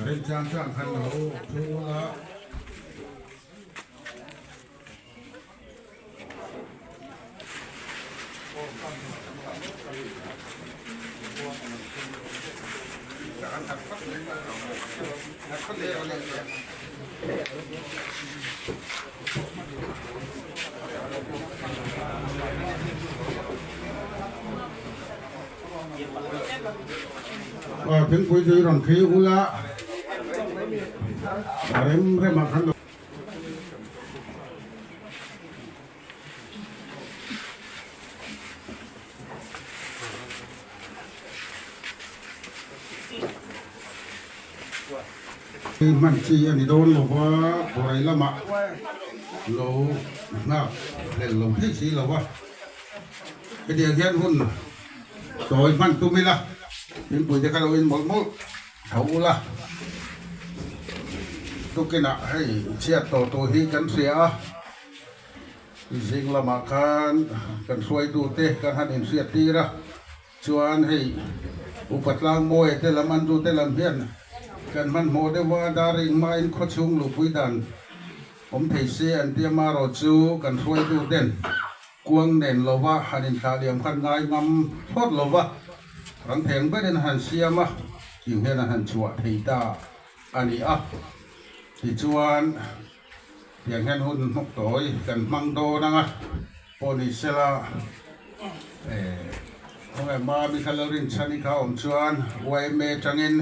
Remchang chang khan lo thu ula. Thingpui chu i rawn thli ula a rem rem ah khan lo. Hman chi a ni dawn lo va, Borai lamah lo nghak hlel lo thei si lo va, hetiang hian hun tawi hman tum ila, thingpui te kha lo in mawlh mawlh tho ula, tukinah hei chhiat tawh tur hi kan hria a. Zing lamah khan kan hruaitute kan han inhriat tir a, chuan hei Upa Tlangmawia te lam an tute lam hian kan hmanhmawh deuh a, dar ing hmain khawchhung luhpui dan awm thei se an tia marawh chu kan hruaituten kuang nen lova han inthlah liam khan ngai ngam thlawt lova rang theng berin han siam a, tih hian an han chhuah thei ta a ni a, tichuan. Tiang hian hun hnuk tawi kan hmang dawn ang a, pawh ni sela khawnge Mami kha Lalrinchhani kha awm chuan yma tangin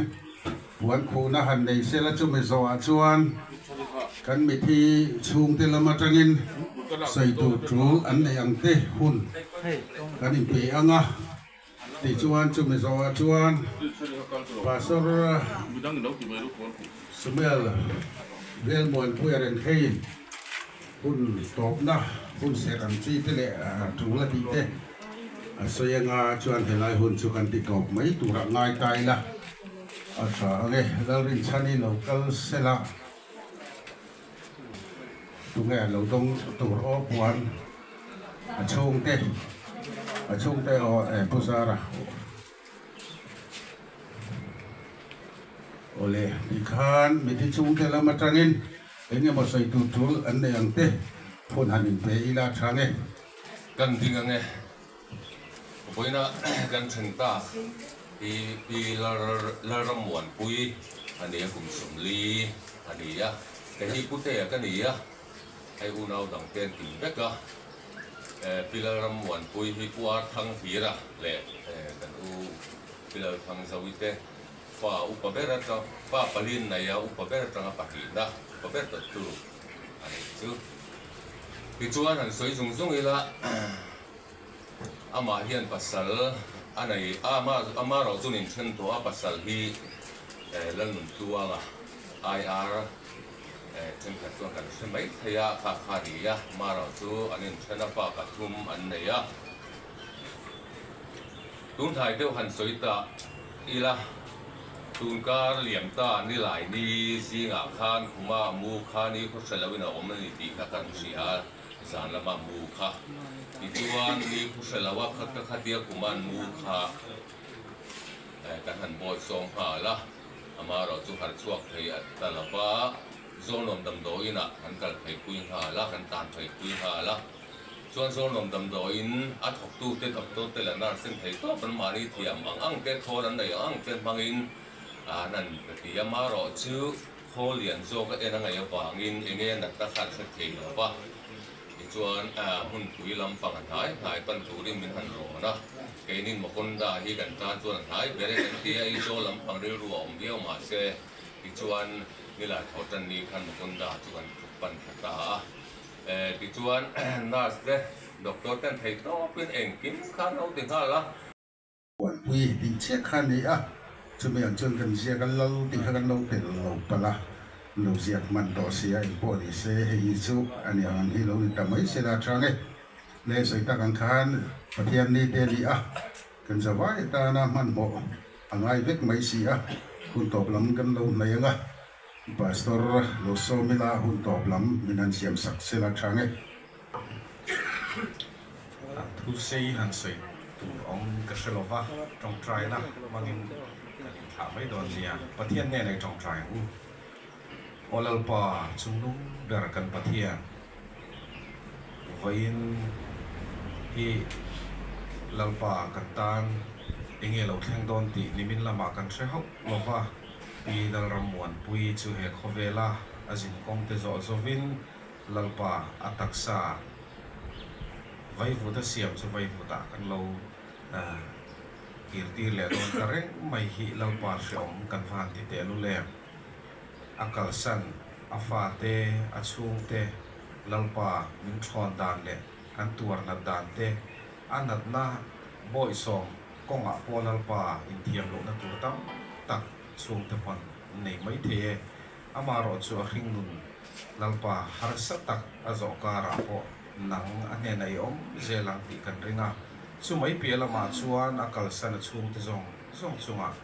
puan khuhna han nei sela chumi zawhah chuan kan mithi chhungte lam atangin sawi tur tul an neih ang te hun kan inpe ang a. Tichuan chumi zawhah chuan Pastor Samuel Velmuanpuia Renkhei hun tawpna hun serh ang chi te leh tul a tih te a sawi anga chuan helai hun chu kan ti tawp mai turah ngai ta ila a tha ang e. Lalrinchhani lo kal sela tunge a lo dawng tur aw puan a chhungte a chhungte aw eh pu zara awle tikhan mithi chhungte lam atangin eng emaw sawi tur tul an nei ang te phun han inpe ila a tha nge. Kan ding ange vawiina kan then ta hi Pi Lalrammuanpui a ni a kum 40 a ni a kei hi Putea ka ni a. Hei unau dang te an kim vek a, Pi Lalrammuanpui hi Pu Arthang Hlira leh kan u Pi Lalthangzawi te fa upa ber atang fa palin nei a upa ber atanga pahnihna upa ber tawttu a nih chu. Tichuan han sawi zung zung ila amah hian pasal a nei a ama erawh chu nin then tawh a pasal hi Lalnuntluanga IR Thenkhat chuan kan hre mai thei a, kha kha ni a, Mara chu an inthen a, pa pathum an nei a. Tunhnai deuh han sawi ta ila, tunkar liam ta nilai ni zingah khan khuma mu kha ni khaw hre loin a awm a ni tih kha kan hria a, zan lama mu kha. Tichuan ni khaw hre lo a khat ka khatia khuma'n mu kha kan han bawi sawm nghal a. Amaherawh chu harh chhuak thei a ta lo va, Zawlnuam damdawiin ah kan kal phei pui nghal a, kan tlan phei pui nghal a. Chuan Zawlnuam damdawiin a thawktu te, doctor te leh nurse ten thei tawp an mahni thiam ang ang te, khawl an nei ang ang te hmangin an han pe ti. Amaherawh chu khawl lian zawk a en a ngaih avangin eng nge natna kha an hre thei lo va. Tichuan hmunpui lampang a hnai hnai pan turin min han rawn a. Keinin Makonda hi kan tan chuan a hnai ber e kan ti a, Aizawl lampang rilru a awm viau mahse tichuan nilai thaw tan ni khan Makonda chu kan pan thla ta a. Tichuan nurse te doctor ten thei tawpin engkim kha an lo ti nghal a. Puanpui tih chiah kha a ni a, chumi ang chuan kan ziak a, lal tih kha kan lo tel lo palh a, lo ziak hman tawh si a, engpawh ni se hei hi chu a ni ang ang hi lo ni ta mai se la chang e. Le sawi tak ang khan Pathian ni te a ni a, kan zavai atana hmanhmawh a ngai vek mai si a, hun tawp lam kan lo hnaih ang a, Pastor lo sawm ila hun tawp lam min han siam sak se la chang e. Thusei han sawi. tur awm ka hre lova, tawngtaina hmangin kan inthlah mai dawn nia. Pathian hnenah i tawngtai ang u. Aw Lalpa, chungnung ber kan Pathian, vawiin hi Lalpa kan tan enge lo thleng dawn tih nimin lamah kan hre hauh lova, Pi Lalrammuanpuii chu he khawvela a zinkawng te zawh zawhin Lalpa a taksa Vaivut a siam chu vaivutah kan lo kirtir leh dawn ta reng mai hi Lalpa hreawm kan va han ti teh lul em. A kalsan, a fate, a chhungte Lalpa min thawn dan leh an tuar nat dan te, a natna bawihsawm kawngah pawh Lalpa inthiam lohna tur tam tak chhungte pawn nei mai thei e. Amaherawh chu a hringnun Lalpa harsa tak a zawh karah pawh nang a hnenah i awm zel ang tih kan ring a. Chu mai piah lamah chuan a kalsan a chhungte zawng zawng chungah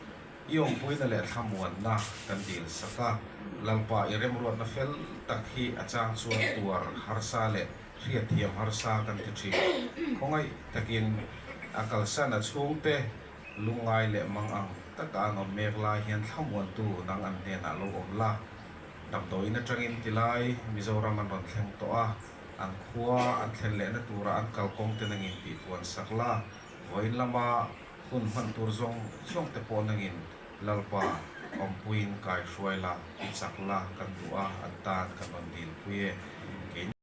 i awmpuina leh thlamuanna kan dil sak a. Lalpa i remruatna fel tak hi a chang chuan tuar harsa leh hriatthiam harsa kan ti thin. Khawngaih takin a kalsan a chhungte Lungngai leh mang ang taka an awm mek lai hian thlamuantu nang an hnenah lo awm la. Damdawiin atangin tilai Mizoram an rawn thleng tawh a, an khua an thlen lehna tura an kalkawng te nangin tihpuan sak la, vawiin lama hun hman tur zawng zawng te pawh nangin Lalpa awmpuiin kai hruai la, i chak la kan duh a, an tan kan rawn dilpui e. Keini.